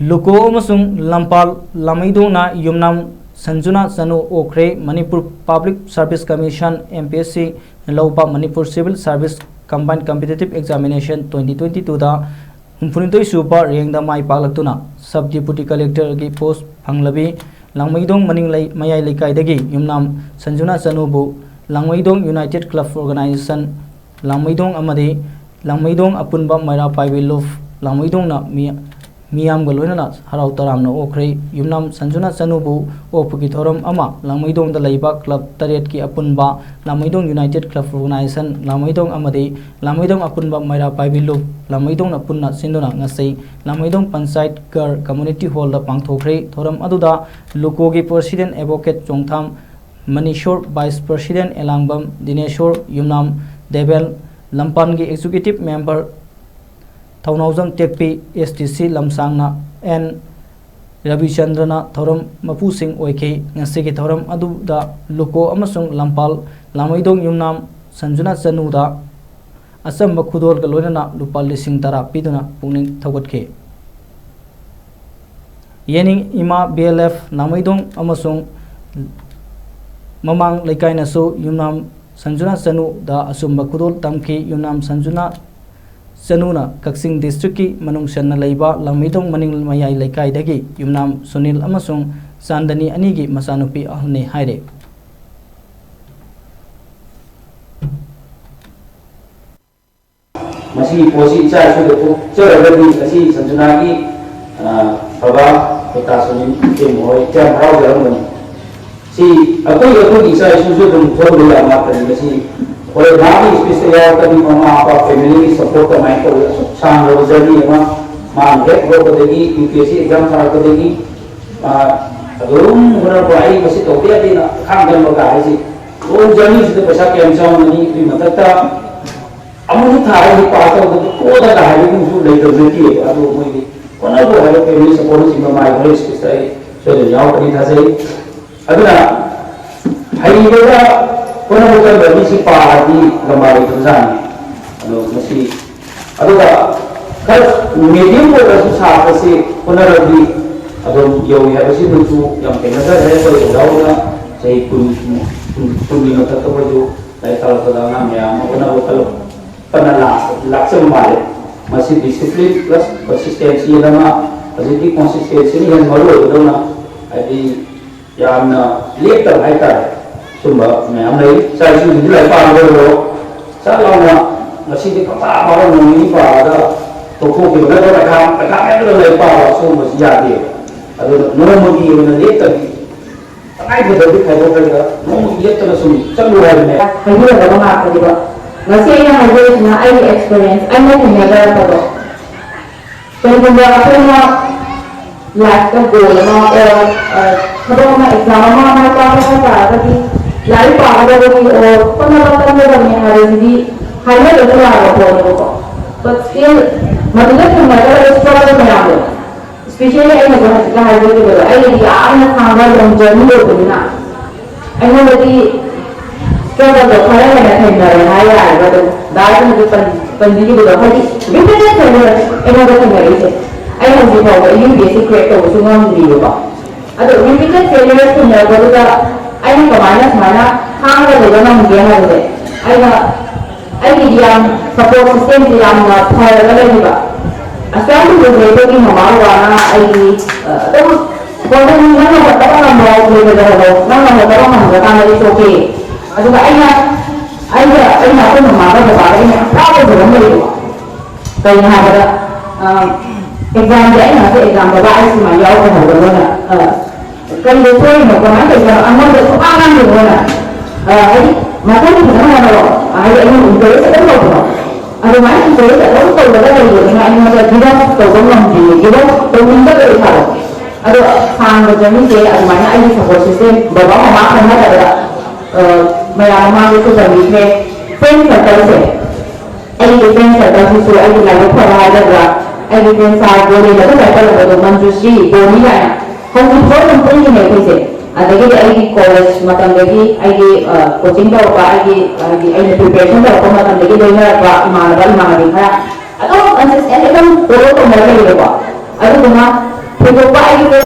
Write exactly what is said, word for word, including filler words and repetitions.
ꯂꯨꯀꯣ ꯑꯃꯁꯨꯡ ꯂꯝꯄꯥꯜ ꯂꯥꯃꯩꯗꯣꯡꯅ ꯌꯨꯝꯅꯥꯝ ꯁꯟꯖꯨꯅꯥ ꯆꯅꯨ ꯑꯣꯛꯈ꯭ꯔꯦ꯫ Manipur public service commission, M P S C, ꯂꯧꯕ Manipur civil service combine competitive examination twenty twenty twoꯗ ꯍꯨꯝꯐꯨꯅꯤꯊꯣꯏ ꯁꯨꯕ ꯔꯦꯡꯗ ꯃꯥꯏ ꯄꯥꯛꯂꯛꯇꯨꯅ ꯁꯕ ꯗꯤꯄꯨꯇꯤ ꯀꯂꯦꯛꯇꯔꯒꯤ ꯄꯣꯁ ꯐꯪꯂꯕꯤ ꯂꯥꯡꯃꯩꯗꯣꯡ ꯃꯅꯤꯡ ꯂꯩ-, ꯃꯌꯥꯏ ꯂꯩꯀꯥꯏꯗꯒꯤ ꯌꯨꯝꯅꯥꯝ ꯁꯟꯖꯨꯅꯥ ꯆꯅꯨꯕꯨ ꯂꯥꯡꯃꯩꯗꯣꯡ ꯌꯨꯅꯥꯏꯇꯦꯠ ꯀ꯭ꯂꯕ ꯑꯣꯔꯒꯅꯥꯏꯖꯦꯁꯟ ꯂꯥꯡꯃꯩꯗꯣꯡ ꯑꯃꯗꯤ ꯂꯥꯡꯃꯩꯗꯣꯡ ꯑꯄꯨꯟꯕ ꯃꯩꯔꯥ ꯄꯥꯏꯕꯤ ꯂꯨꯞ ꯂꯥꯡꯃꯩꯗꯣꯡꯅ ꯃꯤ-, ꯃꯤꯌꯥꯝꯒ ꯂꯣꯏꯅꯅ ꯍꯔꯥꯎ ꯇꯔꯥꯝꯅ ꯑꯣꯛꯈ꯭ꯔꯦ꯫ ꯌꯨꯝꯅꯥꯝ ꯁꯟꯖꯨꯅꯥ ꯆꯅꯨꯕꯨ ꯑꯣꯛꯄꯒꯤ ꯊꯧꯔꯝ ꯑꯃ ꯂꯥꯡꯃꯩꯗꯣꯡꯗ ꯂꯩꯕ ꯀ꯭ꯂꯕ ꯇꯔꯦꯠꯀꯤ ꯑꯄꯨꯟꯕ, ꯂꯥꯡꯃꯩꯗꯣꯡ ꯌꯨꯅꯥꯏꯇꯦꯠ ꯀ꯭ꯂꯕ ꯑꯣꯔꯒꯅꯥꯏꯖꯦꯁꯟ ꯂꯥꯡꯃꯩꯗꯣꯡ ꯑꯃꯗꯤ ꯂꯥꯡꯃꯩꯗꯣꯡ ꯑꯄꯨꯟꯕ ꯃꯩꯔꯥ ꯄꯥꯏꯕꯤ ꯂꯨꯞ ꯂꯥꯡꯃꯩꯗꯣꯡꯅ ꯄꯨꯟꯅ ꯁꯤꯟꯗꯨꯅ ꯉꯁꯤ ꯂꯥꯡꯃꯩꯗꯣꯡ ꯄꯟꯆꯥꯌꯠ ꯒꯔ ꯀꯝꯃ꯭ꯌꯨꯅꯤꯇꯤ ꯍꯣꯜꯗ ꯄꯥꯡꯊꯣꯛꯈ꯭ꯔꯦ꯫ ꯊꯧꯔꯝ ꯑꯗꯨꯗ ꯂꯨꯀꯣꯒꯤ president advocate Chongtham Manishor, vice president Elangbam Dineshor, Yumnam Debel, ꯂꯝꯄꯥꯟꯒꯤ executive member Thounaojam Tekpi, S D C ꯂꯝꯁꯥꯡꯅ ꯑꯦꯟ ꯔꯕꯤꯆꯟꯗ꯭ꯔꯅ ꯊꯧꯔꯝ ꯃꯄꯨꯁꯤꯡ ꯑꯣꯏꯈꯤ꯫ ꯉꯁꯤꯒꯤ ꯊꯧꯔꯝ ꯑꯗꯨꯗ ꯂꯨꯀꯣ ꯑꯃꯁꯨꯡ ꯂꯝꯄꯥꯜ ꯂꯥꯡꯃꯩꯗꯣꯡ ꯌꯨꯝꯅꯥꯝ ꯁꯟꯖꯨꯅꯥ ꯆꯅꯨꯗ ꯑꯆꯝꯕ ꯈꯨꯗꯣꯜꯒ ꯂꯣꯏꯅꯅ ꯂꯨꯄꯥ ꯂꯤꯁꯤꯡ ꯇꯔꯥ ꯄꯤꯗꯨꯅ ꯄꯨꯛꯅꯤꯡ ꯊꯧꯒꯠꯈꯤ꯫ ꯌꯦꯅꯤꯡ ꯏꯃꯥ B L F ꯂꯥꯡꯃꯩꯗꯣꯡ ꯑꯃꯁꯨꯡ ꯃꯃꯥꯡ ꯂꯩꯀꯥꯏꯅꯁꯨ ꯌꯨꯝꯅꯥꯝ ꯁꯟꯖꯨꯅꯥ ꯆꯅꯨꯗ ꯑꯆꯨꯝꯕ ꯈꯨꯗꯣꯜ ꯇꯝꯈꯤ꯫ ꯌꯨꯝꯅꯥꯝ ꯁꯟꯖꯨꯅꯥ ꯆꯅꯨꯅ ꯀꯛꯆꯤꯡ ꯗꯤꯁꯇ꯭ꯔꯤꯛꯀꯤ ꯃꯅꯨꯡ ꯆꯟꯅ ꯂꯩꯕ ꯂꯥꯡꯃꯩꯗꯣꯡ ꯃꯅꯤꯡ ꯃꯌꯥꯏ ꯂꯩꯀꯥꯏꯗꯒꯤ ꯌꯨꯝꯅꯥꯝ ꯁꯨꯅꯤꯜ ꯑꯃꯁꯨꯡ ꯆꯥꯟꯗꯅꯤ ꯑꯅꯤꯒꯤ ꯃꯆꯥꯅꯨꯄꯤ ꯑꯍꯜꯅꯤ ꯍꯥꯏꯔꯦ꯫ ꯃꯁꯤꯒꯤ ꯄꯣꯠꯁꯤ ꯏꯆꯥ ꯏꯁꯨꯗ ꯊꯣꯛꯆꯔꯒꯗꯤ ꯉꯁꯤ ꯁꯟꯖꯅꯥꯒꯤ, ꯑ, ꯕꯕꯥ ꯄꯤꯇꯥ ꯁꯨꯅꯤꯜ ꯏꯇꯦꯝ ꯍꯣꯏ ꯌꯥꯝ ꯍꯔꯥꯎꯖꯔꯝꯒꯅꯤ꯫ ꯁꯤ ꯑꯩꯈꯣꯏ, ꯑꯩꯈꯣꯏꯒꯤ ꯏꯆꯥ ꯏꯁꯨꯁꯨ ꯑꯗꯨꯝ ꯊꯣꯛꯍꯟꯕ ꯌꯥꯕ ꯉꯥꯛꯇꯅꯤ꯫ ꯃꯁꯤ ꯍꯣꯔꯦꯟ ꯃꯥꯒꯤ speechꯇ ꯌꯥꯎꯔꯛꯀꯅꯤ, ꯃꯃꯥ ꯃꯄꯥ, familyꯒꯤ support ꯀꯃꯥꯏꯅ ꯇꯧꯏ꯫ ꯑꯁꯨꯛ ꯁꯥꯡꯈ꯭ꯔꯕ journey ꯑꯃ ꯃꯥꯅ ꯍꯦꯛ ꯍꯧꯔꯛꯄꯗꯒꯤ UPSC exam ꯊꯥꯔꯛꯄꯗꯒꯤ, ꯑ, ꯑꯗꯨꯝ ꯍꯣꯠꯅꯔꯛꯄ, ꯑꯩ ꯃꯁꯤ ꯇꯧꯗ ꯌꯥꯗꯦꯅ ꯈꯥꯡꯖꯟꯕ ꯀꯥꯏ ꯍꯥꯏꯁꯤ꯫ Long journeyꯁꯤꯗ ꯄꯩꯁꯥ ꯀꯌꯥꯝ ꯆꯪꯉꯝꯒꯅꯤ, ꯑꯗꯨꯒꯤ ꯃꯊꯛꯇ ꯑꯃꯨꯛ ꯊꯥꯔꯒ ꯄꯥꯁ ꯇꯧꯗꯕ ꯇꯣꯛꯑꯒ ꯍꯥꯏꯕꯒꯨꯝꯕꯁꯨ ꯂꯩꯇꯕ ꯅꯠꯇꯦꯕ꯫ ꯑꯗꯨ ꯃꯣꯏꯒꯤ ꯍꯣꯠꯅꯕ ꯍꯥꯏꯕ family supportꯅꯆꯤꯡꯕ ꯃꯥꯒꯤ ꯍꯣꯔꯦꯟ speechꯇ ꯑꯩ ꯁꯣꯏꯗꯅ ꯌꯥꯎꯔꯛꯀꯅꯤ ꯊꯥꯖꯩ꯫ ꯑꯗꯨꯅ ꯍꯩꯕꯗ ꯍꯣꯠꯅꯕ ꯀꯟꯕ ꯃꯤꯁꯤ ꯄꯥꯔꯗꯤ ꯂꯝꯕꯥ ꯂꯩꯇꯕꯖꯥꯠꯅꯤ꯫ ꯑꯗꯣ ꯃꯁꯤ, ꯑꯗꯨꯒ ꯈꯔ medium ꯑꯣꯏꯔꯁꯨ ꯁꯥꯇ꯭ꯔꯁꯤ ꯍꯣꯠꯅꯔꯗꯤ ꯑꯗꯨꯝ ꯌꯧꯏ ꯍꯥꯏꯕꯁꯤꯃꯁꯨ ꯌꯥꯝ ꯊꯦꯡꯅꯖꯔꯦ꯫ ꯑꯩꯈꯣꯏ ꯑꯣꯖꯥ ꯑꯣꯏꯅ ꯆꯍꯤ ꯀꯨꯟ, ꯀꯨꯟꯒꯤ ꯃꯊꯛꯇ ꯑꯩꯈꯣꯏꯁꯨ ꯂꯥꯏꯔꯤꯛ ꯇꯝꯂꯛꯄꯗ ꯑꯉꯥꯡ ꯃꯌꯥꯝ ꯑꯃ ꯍꯣꯠꯅꯕ ꯀꯜꯂꯛ ꯐꯅ ꯂꯥꯛ-, ꯂꯥꯛꯆꯕ ꯃꯥꯜꯂꯦ꯫ ꯃꯁꯤ discipline plus consistency ꯑꯃ, ꯍꯧꯖꯤꯛꯇꯤ consistencyꯅ ꯍꯦꯟꯅ ꯃꯔꯨ ꯑꯣꯏꯒꯗꯧꯅ, ꯍꯥꯏꯗꯤ ꯌꯥꯝꯅ ꯂꯦꯞꯇꯕ ꯍꯥꯏꯇꯥꯔꯦ꯫ ꯁꯨꯝꯕ ꯃꯌꯥꯝ ꯂꯩ꯫ ꯏꯆꯥ ꯏꯁꯨꯁꯤꯡꯁꯤ ꯂꯥꯏꯔꯤꯛ ꯄꯥꯕꯗ ꯑꯣꯏꯔꯣ, ꯆꯥꯛ ꯂꯥꯎꯅ ꯉꯁꯤꯗꯤ ꯄꯪꯄꯥ ꯄꯥꯕ, ꯅꯣꯡ ꯅꯤꯅꯤ ꯄꯥꯔꯒ ꯇꯣꯛꯊꯣꯛꯈꯤꯕ ꯅꯠꯇ꯭ꯔꯒ ꯄꯩꯈꯥ, ꯄꯩꯈꯥ ꯃꯌꯥꯝꯗꯨꯗ ꯂꯥꯏꯔꯤꯛ ꯄꯥꯕ, ꯁꯤꯒꯨꯝꯕꯁꯤ ꯌꯥꯗꯦꯕ꯫ ꯑꯗꯨꯅ ꯅꯣꯡꯃꯒꯤ ꯑꯣꯏꯅ ꯂꯦꯞꯇꯕꯤ, ꯇꯉꯥꯏ ꯐꯗꯕꯗꯤ ꯈꯥꯏꯗꯣꯛꯈ꯭ꯔꯒ ꯅꯣꯡꯃꯒꯤ ꯂꯦꯞꯇꯅ ꯁꯨꯝ ꯆꯠꯂꯨ ꯍꯥꯏꯕꯅꯦ꯫ ꯍꯥꯏꯕꯤꯔꯒ ꯉꯥꯛꯇꯅꯦꯕ꯫ ꯉꯁꯤ ꯑꯩꯅ ꯍꯥꯏꯖꯔꯤꯁꯤꯅ ꯑꯩꯒꯤ experience, ꯑꯩꯅ ꯊꯦꯡꯅꯖꯔꯛꯄꯗꯣ꯫ ꯀꯔꯤꯒꯨꯝꯕ ꯑꯩꯈꯣꯏꯅ life ꯇ goal ꯑꯃ or, ꯑ, ꯊꯕꯛ ꯑꯃ, exam ꯑꯃ ꯃꯥꯏ ꯄꯥꯛꯄ ꯍꯥꯏ ꯇꯥꯔꯒꯗꯤ ꯂꯥꯏꯔꯤꯛ ꯄꯥꯒꯗꯕꯅꯤ or ꯍꯣꯠꯅꯕ ꯀꯟꯒꯗꯕꯅꯤ ꯍꯥꯏꯕꯁꯤꯗꯤ ꯍꯥꯏꯅꯕꯁꯨ ꯌꯥꯕ ꯄꯣꯠꯅꯦꯕꯀꯣ꯫ But still ꯃꯗꯨꯗ ꯊꯦꯡꯅꯒꯗꯕ struggle ꯃꯌꯥꯝꯗꯣ, especially ꯑꯩꯅꯁꯨ ꯍꯧꯖꯤꯛꯇ ꯍꯥꯏꯖꯈꯤꯕꯗꯣ, ꯑꯩꯒꯤꯗꯤ ꯌꯥꯝꯅ ꯁꯥꯡꯕ long journey ꯑꯣꯏꯕꯅꯤꯅ ꯑꯩꯉꯣꯟꯗꯗꯤ struggle ꯗꯣ ꯈꯔ ꯍꯦꯟꯅ ꯊꯦꯡꯅꯔꯦ ꯍꯥꯏ ꯌꯥꯔꯦꯕ꯫ ꯑꯗꯨꯝ ꯗꯥꯏꯔꯦꯛ ꯍꯧꯖꯤꯛ ꯄꯟ-, ꯄꯟꯕꯤꯈꯤꯕꯗꯣ, ꯍꯥꯏꯗꯤ repeated failure ꯑꯩꯉꯣꯟꯗ ꯊꯦꯡꯅꯔꯛꯏꯁꯦ꯫ ꯑꯩ ꯍꯧꯖꯤꯛ ꯐꯥꯎꯕ U P S C crack ꯇꯧꯕꯁꯨ ꯉꯝꯗ꯭ꯔꯤꯕꯀꯣ꯫ ꯑꯗꯣ repeated failure ꯊꯦꯡꯅꯔꯛꯄꯗꯨꯗ ꯑꯩꯅ ꯀꯃꯥꯏꯅ ꯁꯨꯃꯥꯏꯅ ꯈꯥꯡꯉꯒ ꯂꯩꯕ ꯉꯝꯒꯦ ꯍꯥꯏꯕꯁꯦ, ꯑꯩꯅ ꯑꯩꯒꯤꯗꯤ ꯌꯥꯝ support system ꯁꯦ ꯌꯥꯝꯅ ꯐꯔꯒ ꯂꯩꯕ꯫ ꯑꯁꯨꯛ ꯌꯥꯝ ꯀꯨꯏꯕꯁꯦ ꯑꯩꯈꯣꯏꯒꯤ ꯃꯃꯥ ꯕꯕꯥꯅ ꯑꯩꯒꯤ, ꯑ, ꯑꯗꯨꯝ ꯍꯣꯏ, ꯅꯪ, ꯅꯪꯅ ꯍꯣꯠꯅꯕ ꯉꯝꯕ ꯂꯩꯕꯗꯣ ꯍꯣꯠꯅꯧ, ꯅꯪꯅ ꯍꯣꯠꯅꯕ ꯉꯝꯗ꯭ꯔꯀꯥꯟꯗ it's okay꯫ ꯑꯗꯨꯒ ꯑꯩꯅ, ꯑꯩꯒ, ꯑꯩꯅ ꯑꯩꯈꯣꯏ ꯃꯃꯥꯒ ꯕꯕꯥꯒ ꯑꯩꯅ ꯌꯥꯝ ꯄ꯭ꯔꯥꯎꯗ ꯑꯣꯏꯕ ꯑꯃ ꯂꯩꯌꯦꯕꯀꯣ꯫ ꯀꯩꯅꯣ ꯍꯥꯏꯕꯗ, ꯑ, exam ꯁꯦ ꯑꯩꯅ ꯉꯁꯤ exam ꯕꯕꯥ ꯑꯩ ꯁꯨꯃꯥꯏꯅ ꯌꯥꯎꯔꯛꯀꯦ ꯍꯥꯏꯕꯗ ꯃꯣꯏꯅ, ꯑ, ꯀꯔꯤꯗ ꯁꯣꯏꯔꯤꯅꯣ, ꯀꯃꯥꯏꯅ ꯇꯧꯔꯤꯅꯣ, ꯑꯩꯉꯣꯟꯗ ꯁꯨꯡꯉꯥꯡ ꯉꯥꯡꯗꯦ ꯃꯣꯏꯅ꯫ ꯑ, ꯍꯥꯏꯗꯤ ꯃꯊꯪꯒꯤ ꯐꯖꯅ ꯍꯣꯠꯅꯔꯣ, ꯍꯥꯏꯗꯤ ꯑꯩꯅ encourage ꯑꯗꯨꯝ ꯇꯧꯕꯗꯣ꯫ ꯑꯗꯨꯃꯥꯏꯅ encourage ꯑꯗꯨꯝ ꯇꯧꯔꯒ ꯂꯩꯕꯗꯨꯅ ꯑꯩꯉꯣꯟꯗ give up ꯇꯧꯕ ꯉꯝꯗꯦ, give up ꯇꯧꯅꯤꯡꯗꯕ ꯏꯁꯥꯗꯣ꯫ ꯑꯗꯣ ꯁꯥꯡꯕ journey ꯁꯦ ꯑꯗꯨꯃꯥꯏꯅ ꯑꯩꯒꯤ support system, ꯕꯕꯥ ꯃꯃꯥ ꯈꯛ ꯅꯠꯇꯕꯗ, ꯑ, ꯃꯌꯥꯝ ꯃꯃꯥꯡꯗꯁꯨ ꯄꯟꯕꯤꯈ꯭ꯔꯦ, friend circle ꯁꯦ꯫ ꯑꯩꯒꯤ friend circle ꯁꯤꯁꯨ ꯑꯩꯒꯤ ꯂꯥꯏꯕꯛ ꯐꯕ ꯍꯥꯏꯒꯗ꯭ꯔꯥ, ꯑꯩꯒꯤ friend circle ꯗꯣ ꯂꯦꯟꯅꯕ ꯇꯧꯔꯝꯕꯗꯣ, ꯃꯟꯖꯨꯁ꯭ꯔꯤ, ꯕꯣꯅꯤ ꯀꯥꯏꯅ ꯍꯧꯖꯤꯛ ꯐꯥꯎ ꯑꯗꯨꯝ ꯄꯨꯜꯂꯤꯅꯦ ꯑꯩꯈꯣꯏꯁꯦ꯫ ꯑꯗꯒꯤꯗꯤ ꯑꯩꯒꯤ college ꯃꯇꯝꯗꯒꯤ ꯑꯩꯒꯤ, ꯑ, coaching ꯇꯧꯔꯛꯄ, ꯑꯩꯒꯤ, ꯍꯥꯏꯗꯤ ꯑꯩꯅ preparation ꯇꯧꯔꯛꯄ ꯃꯇꯝꯗꯒꯤ ꯂꯣꯏꯅꯔꯛꯄ ꯏꯃꯥꯟꯅꯕ ꯏꯃꯥꯟꯅꯕꯤ ꯈꯔ ꯑꯗꯨꯝ consistent ꯑꯗꯨꯝ follow ꯇꯧꯅꯔ ꯂꯩꯌꯦꯕꯀꯣ꯫ ꯑꯗꯨꯗꯨꯅ ꯊꯣꯏꯗꯣꯛꯄ ꯑꯩꯒꯤ